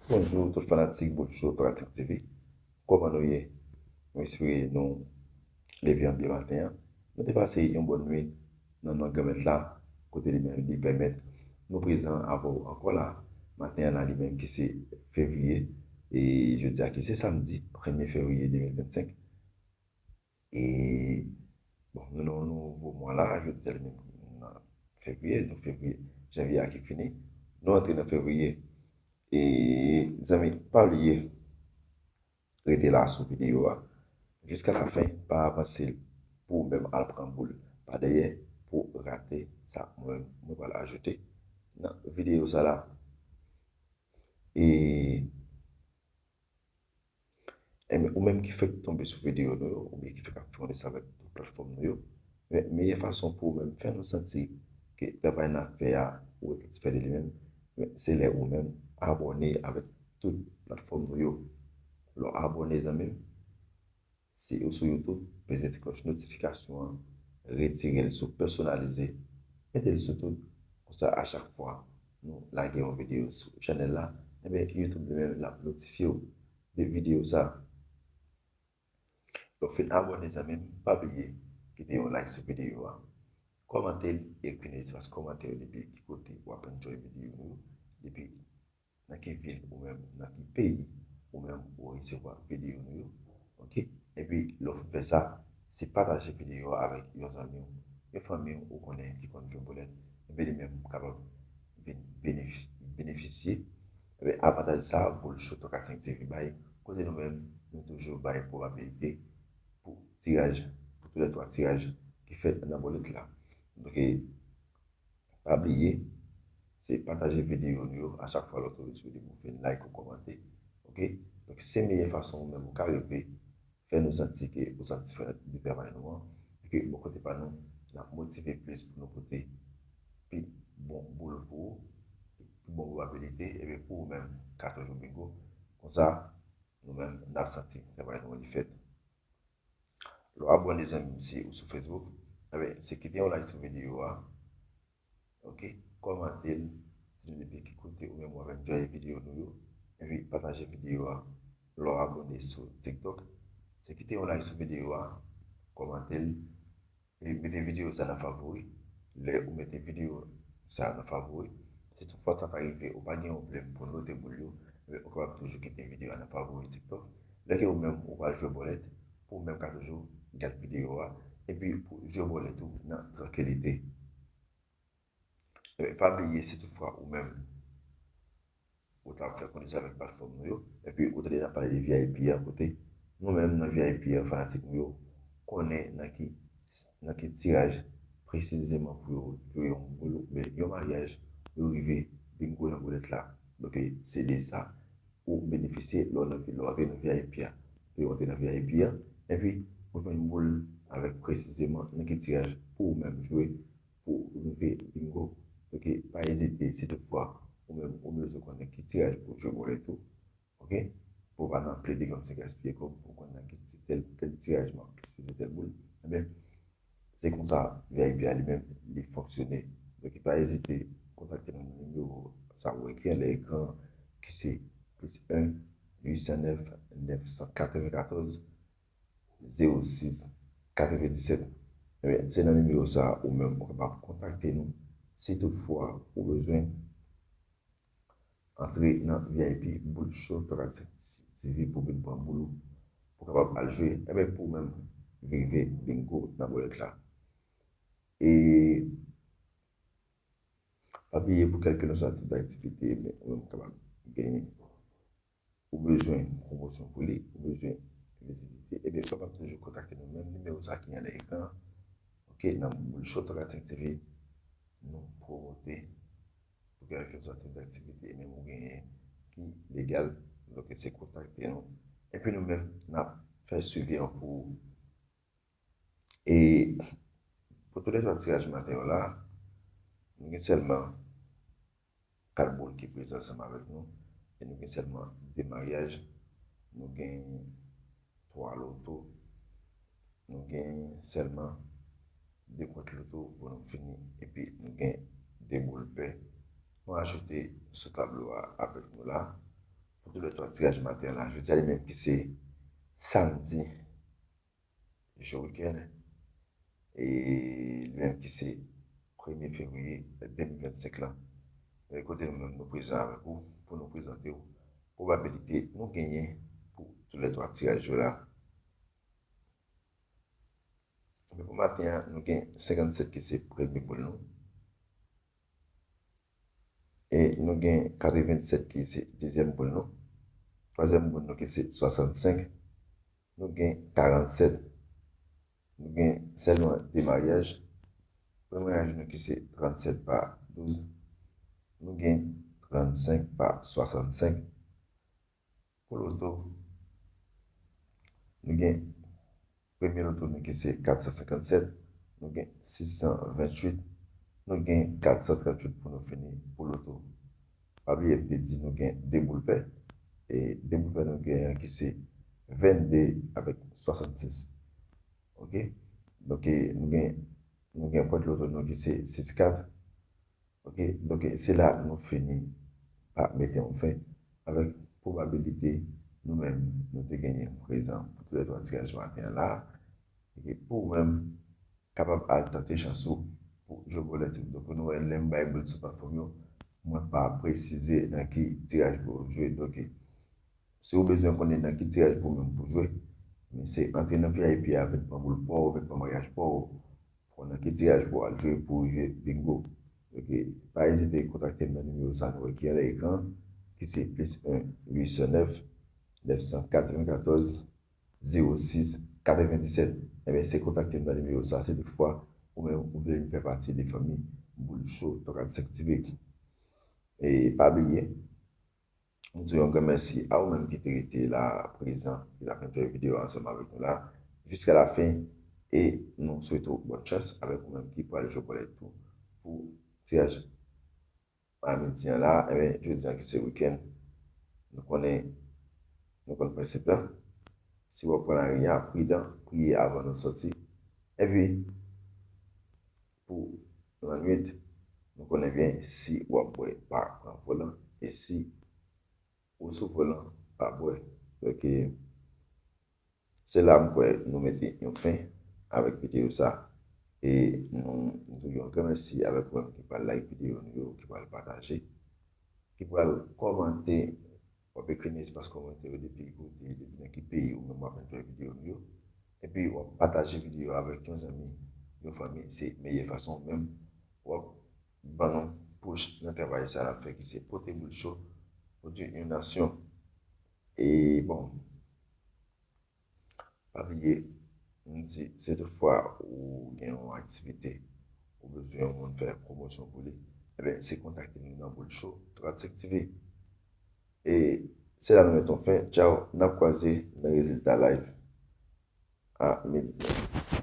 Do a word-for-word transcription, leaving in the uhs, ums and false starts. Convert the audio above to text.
Bonjou tout fanatik, bonjou Toratik T V. Kòman nou ye? Mwen espere nou leve an byen maten an. Nou te pase yon bòn nwit nan non Granmèt la, kote li menm li pèmèt nou prezan avè w ankò la maten an la, li menm ki se fevriye, e jodi a ki se samdi premye fevriye de mil vennsenk. E bon, nou nan yon nouvo mwa la, jodi a li menm nan fevriye, nou fevriye, janvye a ki fini, nou antre nan fevriye. E zanmi, pa bliye rete la sou videyo a jiska lafen, pa avanse l pou w menm al pran boul pa dèyè pou w rate sa mwen menm mwen pral ajoute nan videyo sa la. E Ebyen, ou menm ki fèk tonbe sou videyo nou yo, oubyen ki fèk ap fè konesans avèk tout platfòm nou yo, men meyè fason pou ou menm fè nou santi ke travay n ap fè a, ou satisfè de li menm, men se lè ou menm abòne avèk tout platfòm nou yo. Lè w abòne, zanmi m, si ou sou YouTube, peze ti klòch notifikasyon an, retire l sou pèsonalize, mete l sou tout. Konsa, a chak fwa nou lage yon videyo sou chanèl la, ebyen, YouTube li menm l ap notifye w de videyo sa. Lè w fin abòne, zanmi m, pa bliye kite yon like sou videyo a. Kòmante l, ekri nan espas kòmantè yo depi ki kote w ap enjoy videyo nou yo, depi nan ki vil ou menm, nan ki peyi ou menm ou resevwa videyo nou yo. Oke? Epi, lè w fin fè sa, se pataje videyo a avèk yon zanmi w, yon fanmi w ou konnen ki konn jwe bòlèt, epi li menm kapab vin benef- benefisye. Ebyen, avantaj sa, boul cho Toratik T V bay, kote nou menm, nou toujou bay pwobabilite pou tiraj, pou toulètwa tiraj ki fèt nan bòlèt la. Donk, pa bliye, se pataje videyo nou yo a chak fwa lè w tonbe sou li, ou fè like ou kòmante. Oke? Donk, se meyè fason ou menm ou ka rive fè nou santi ke ou satisfè de travay nou an, e ke bò kote pa nou, n ap motive plis pou nou pote pi bon boul pou ou, pi bon pwobabilite, ebyen pou ou menm, katòz jou bingo. Konsa, nou menm, n ap santi travay nou an li fèt. Lè w abòne, zanmi m, si ou sou Facebook, ebyen, se kite yon like sou videyo a. Oke? Kòmante l, di nou depi ki kote ou menm w ap enjoy videyo nou yo. Epi pataje videyo a. Lè w abòne sou TikTok, se kite yon like sou videyo a, kòmante l, e mete videyo sa nan favori. Lè ou mete videyo sa nan favori, si toutfwa sa ta rive ou pa gen yon pwoblèm pou note boul yo, men ou kapab toujou kite videyo a nan favori TikTok. Lè ke ou menm ou pral jwe bòlèt, pou ou menm ka toujou gade videyo a, epi pou jwe bòlèt ou nan trankilite. Ebyen, pa bliye, si toutfwa ou menm, ou ta fè konesans avèk platfòm nou yo, epi ou tande n ap pale de V I P a, kote nou menm nan V I P a, fanatik nou yo konnen nan ki, nan ki tiraj presizeman pou yo jwe yon boul oubyen yon maryaj, pou yo rive bingo nan bòlèt la. Donk, se de sa ou benefisye lè w nan, lè w antre nan V I P a. Pou w antre nan V I P a, epi ou jwenn boul avèk presizeman nan ki tiraj pou ou menm jwe, pou ou rive bingo. Donk, pa ezite, si toutfwa ou menm ou bezwen konnen ki tiraj pou w jwe bòlèt ou, oke? Pou w pa nan plede kòmsi gaspiye kòb, pou w konn nan ki ti-, tèl, tèl tiraj m ap espize tèl boul. Ebyen, se konsa V I P a li menm, li fonksyone. Donk, pa ezite kontakte nou nan nimewo sa ou ekri anlè ekran an, ki se plis en, uit san nèf, nèf san katrevenkatòz, zewo sis, katrevendisèt. Ebyen, se nan nimewo sa a ou menm ou kapab kontakte nou si toutfwa ou bezwen antre nan V I P Boul Cho Toratik T V pou vin pran boul ou, pou kapab al jwe, ebyen, pou ou menm rive bingo nan bòlèt la. E pa bliye, pou kèlkeswa tip aktivite, ebyen, ou menm kapab genyen, ou bezwen pwomosyon pou li, ou bezwen vizibilite, ebyen, ou kapab toujou kontakte nou. Menm nimewo sa ki anlè ekran an, oke, nan Boul Cho Toratik T V, nou pwomote pou kèlkeswa tip aktivite, menm ou genyen ki legal, donk se kontakte nou. Epi nou menm, n ap fè swivi an pou ou. E pou toulètwa tiraj maten yo la, nou gen sèlman kat boul ki prezan ansanm avèk nou, e nou gen sèlman de maryaj, nou gen twa loto, nou gen sèlman de kwart loto pou nou fini, epi nou gen de boul pè. Nou ajoute sou tablo a avèk nou la, Pou lè twa tiraj maten an la, jodi a li menm ki se samdi, jou wikenn, e li menm ki se premye fevriye de mil vennsenk lan. E kote nou menm nou prezan avèk ou pou nou prezante w pwobabilite nou genyen pou tou lè twa tiraj yo la. Men pou maten an, nou gen senkannsèt ki se premye boul nou. E nou gen katrevennsèt ki se dezyèm boul nou. Twazyèm boul nou ki se swasannsenk. Nou gen karannsèt. Nou gen sèlman de maryaj. Premye maryaj nou ki se trannsèt pa douz. Nou gen trannsenk pa swasannsenk. Pou loto, nou gen premye loto nou ki se katsansenkannsèt, nou gen sissanvenntuit, nou gen katsantranntuit pou nou fini pou loto. Pa bliye m te di nou gen de boul pè. E de boul pè nou gen an ki se vennde avèk swasannsis. Oke? Donk, e, nou gen, nou gen pwent loto nou ki se sis kat. Oke? Donk, e, se la nou fini pa mete yon fen avèk pwobabilite nou menm nou te genyen prezan pou tou lè twa tiraj maten an la. Oke? Pou ou menm, kapab al tante chans ou pou jwe bòlèt ou. Donk, nou wè lè m bay boul sou platfòm yo, mwen pa presize nan ki tiraj pou w jwe. Donk, si w bezwen konnen nan ki tiraj pou w menm pou w jwe, men se antre nan V I P a, vin pran boul pa w, vin pran maryaj pa w, pou nan ki tiraj pou w al jwe pou w jwe bingo. Donk, pa ezite kontakte m nan nimewo sa nou wè ki anlè ekran, ki se plis en uit san nèf nèf san katrevenkatòz zewo sis katrevendiset. Ebyen, se kontakte m nan nimewo sa, si toutfwa ou menm ou vle vin fè pati de fanmi Boul Cho twa kat senk T V. E pa bliye, m di yon gran mèsi a ou menm ki te rete la prezan, ki t ap enjoy videyo a ansanm avèk nou la, jiska la fen, e nou swete w bòn chans avèk ou menm ki pral jwe bòlèt tou pou tiraj a midi an la, ebyen, jodi a ki se wikenn, nou konnen, nou konn prensip la. Si w ap pran lari a, pridan, priye avan nou sòti. Epi, pou lannwit, nou konnen byen, si w ap bwè, pa pran volan. E si ou sou volan, pa bwè. Donk, e, se la m kwè nou mete yon fen avèk videyo sa. E nou, nou di yon gran mèsi avèk ou menm ki pral like videyo nou yo, ki pral pataje, ki pral kòmante, w ap ekri nan espas kòmantè yo depi kote, depi nan ki peyi ou menm w ap enjoy videyo nou yo. Epi w ap pataje videyo avèk yon zanmi, yon fanmi, se meyè fason ou menm w ap ban nou pous nan travay sa n ap fè ki se pote Boul Cho pou di yon nasyon. E bon, pa bliye, m di, si toutfwa ou gen yon aktivite, ou bezwen yon moun fè pwomosyon pou li, ebyen, se kontakte nou nan Boul Cho twa kat senk T V. E se la nou met yon fen. Tchaw, n ap kwaze nan rezilta live a midi.